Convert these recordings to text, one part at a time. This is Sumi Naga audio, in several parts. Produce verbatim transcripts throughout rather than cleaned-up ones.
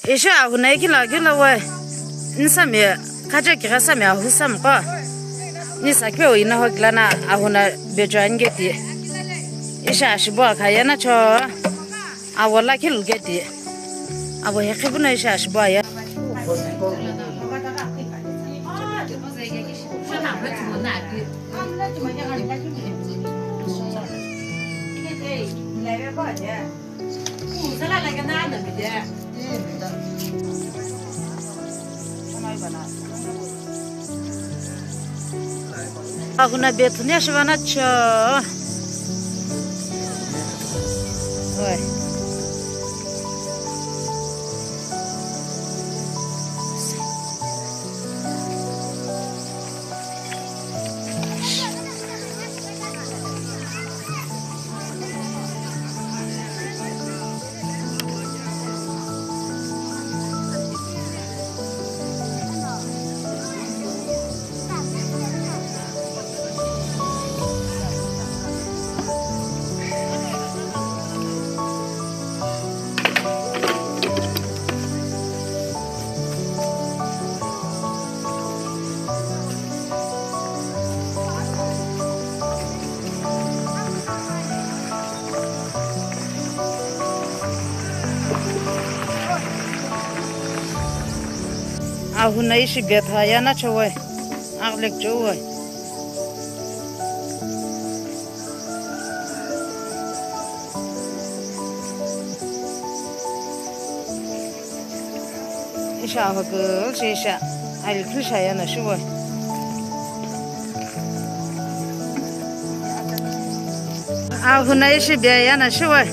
Ishi ahuna ikila kila we. Nisami kaja kira sami ahu sami ko. Nisa kyo ina ho kila na ahuna bejo ange ti. Ishi ashibo akaya na cho. Awo la kilu ke ti. Awo he khibu na ishi ashibo aya. Ahuna bethu ne shivana cho. Oi. Ahuna ishi betha yana chowai. Aglek chowai. Isha ahakul shi isha. Alikhu shaya na shuwa. Ahuna ishi biya ya na shuwa.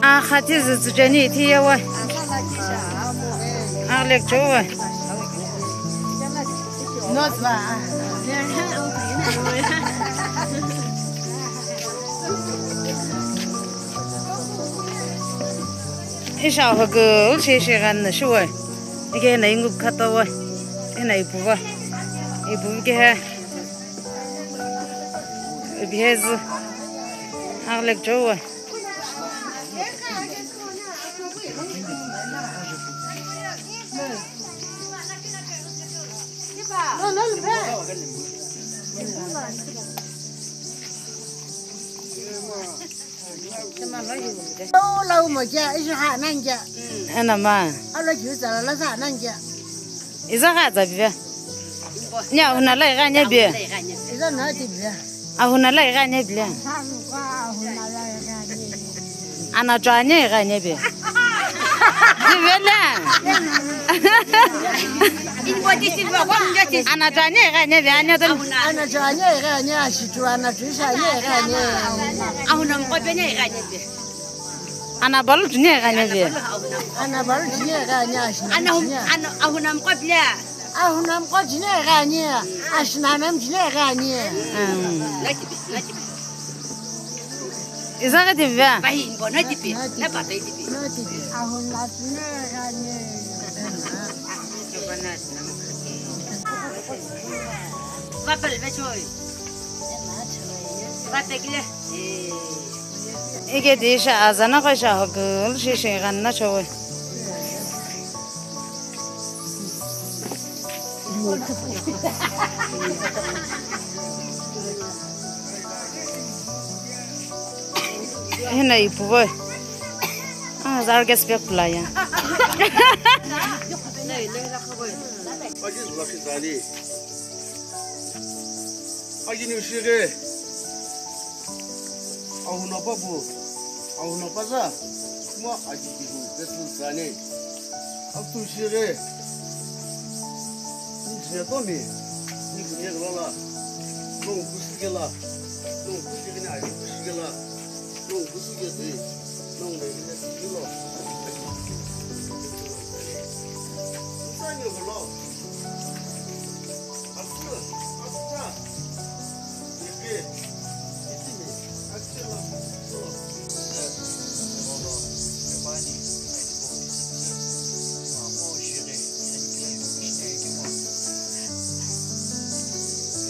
Ah, khati zü tsücheni ithi ye wa. Ah, lek cho wa. Isha hogul shi shi gan na shu wa. Ike na ingu khata wa. Ina ipu wa. Ipu ke ha. Ipu he zü. Ah, lek cho wa. Lau, lau mo kya, ishi ha nan kya. Ana ma. Alo kyu tsala la sa nan kya. Iza gha za bibe. Ni ahuna la igha ni be. Iza na ti bibe. Ahuna la igha ni be. Ana chwa ni igha ni be. Bibe la. Ana chwa ni igha ni be, ana to. Ana chwa ni igha ni, ashi tu ana tu sha ni igha ni. Ahuna mkope ni igha ni be. Ana balu tu ni igha ni be. Ana balu tu ni igha ni, ashi na. Ana, ana ahuna mkope. Ahuna mkoji ne gani, ashinana mji ne gani. Mm. Iza gha tibi ba? Bahi, mbo na tibi, na ba dai tibi. Ahuna ne gani. Ba pel be choi. Ba pe kile. Ike di sha azana ko sha hogul shi shi ghan na chowe. Hena ipu voi. Ah, zar gas pek pula ya. Aji zula khi zali. Aji ni shire. Ahuno papu. Ahuno paza. Mo aji kihu kesu zani. Atu shire. Ni jine tomi. Ni kunye la. Long kusi kela. Long kusi kena aji kusi kela. Long kusi kela. Long le kena kusi kela. Kusa ni lo. Asü, asüta. Yepe. Itimi. Asüla. Solo. Solo. Yepani. Aipo. Ina mo shire. Ina.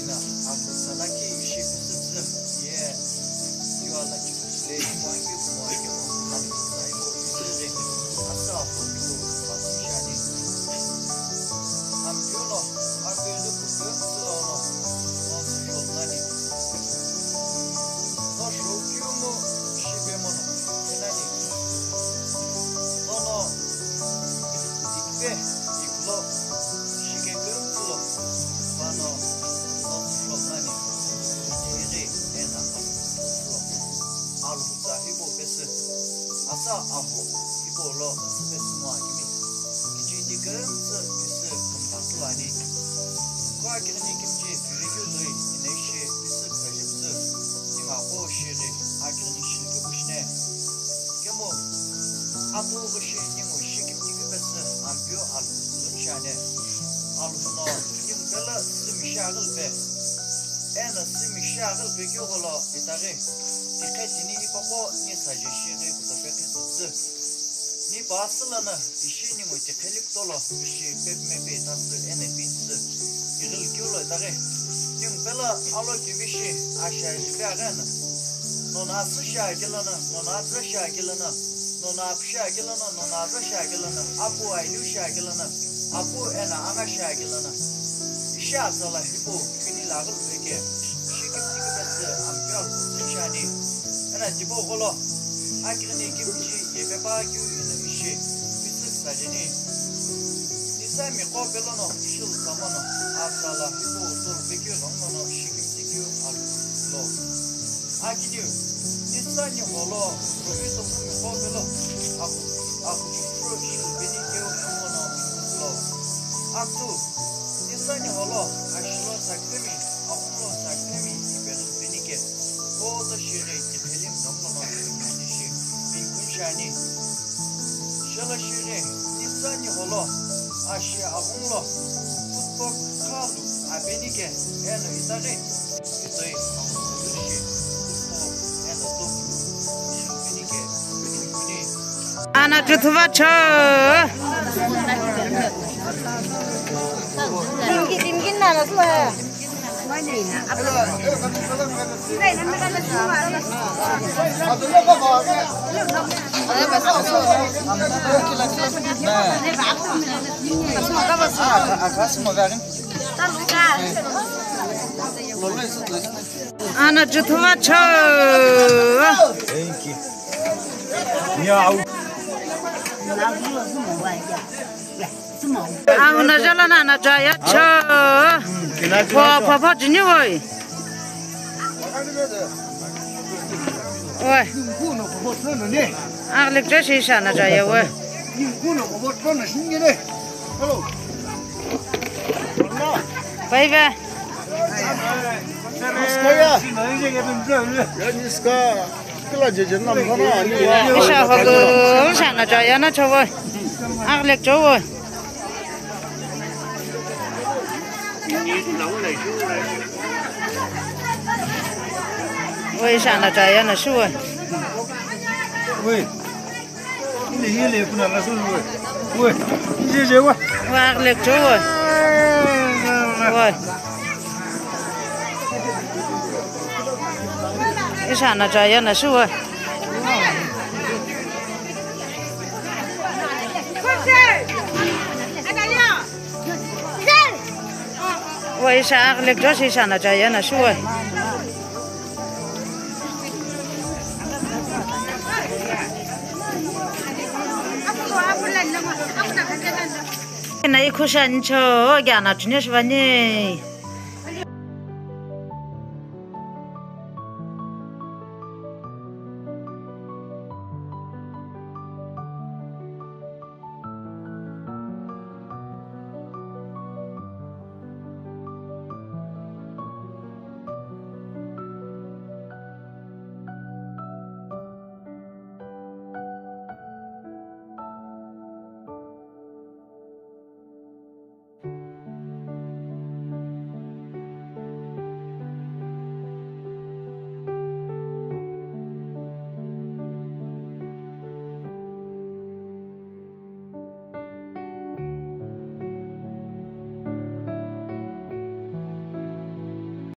Ina. Am salaki shi kusutsu. Ye. Yuala. Alhutsa hipau pesü, asa aho hipau lo asü pesü ngo akimi. Kichiti kümtsü pesü kümtsü lo ani. Kho akighini kimchi phiri keu lui ina ishi pesü kümtsü. Ningu aqo shighi akighini shighi kushine. Kemu atu ghishi ningu ishi kimchi keu pesü ampeu alhutsa lo shane. Alhutsa no ningu pelo sümi shi aghilipe. Eno sümi shi aghilipe keu gholo itaghi. Tikhe tini hipaqo ni saje shighi kutope khisütsü. Ni pa asü lono ishi ningu tikhe likutolo ishi pepime pe itasü eno pintsü. Ighili keu lo itaghi. Ningu pelo alo kivishi asha ishi pe agheno. Nono asü shi akilano, nono atsü shi akilano, nono aphi shi akilano, nono aza shi akilano, apu ailiu shi akilano, apu eno anga shi akilano. Ishi atsala hipau kini laghulu peke, shi kimchi kipesü ampeu alhutsa shani. Eno tipau gholo, akighini kimchi yepe pa keu ino ishi, pisü kisa jeni. Nisa miqo pelono, shilu samono, atsala hipau tulu pekeu ghenguno, shi kimchi keu alhutsa lo. Akiniu, nisa nigholo, Covid tokumi qo pelo, akhu-, akhuchukuphu shilupeni keu khumono lo. Aktu, nisa nigholo, ashilo sakitemi, aghumlo sakitemi, ipeghilupeni ke, koto shighi tikheli mdonglono, nishi, pinkunshani. Shelo shighi, nisa nigholo, ashi aghumlo, kutpo khalu, apeni ke, eno itaghi. Ana juthuva cho. Ana juthuva cho. Thank you. Miau. Auna jala na na jaya cho. Pho, pho, pho, jini woi. Oi. Aghilek cho shi isha na jaya woi. Bye bye. Niska ya. Ya niska. Kila jeje nam sana ani wa. Isha hogo, isha na jaya na chowo. Aghilek chowo. Oi, isha na jaya na shuwo. Oi. Ile, ile, kuna la sulu we. We. Ile, ile, we. Wa, aghilek cho we. We. Isha na jaya na shuwo. We, isha aghilek cho shi isha na jaya na shuwo. Na ikhusha nicho gana chunya shivani.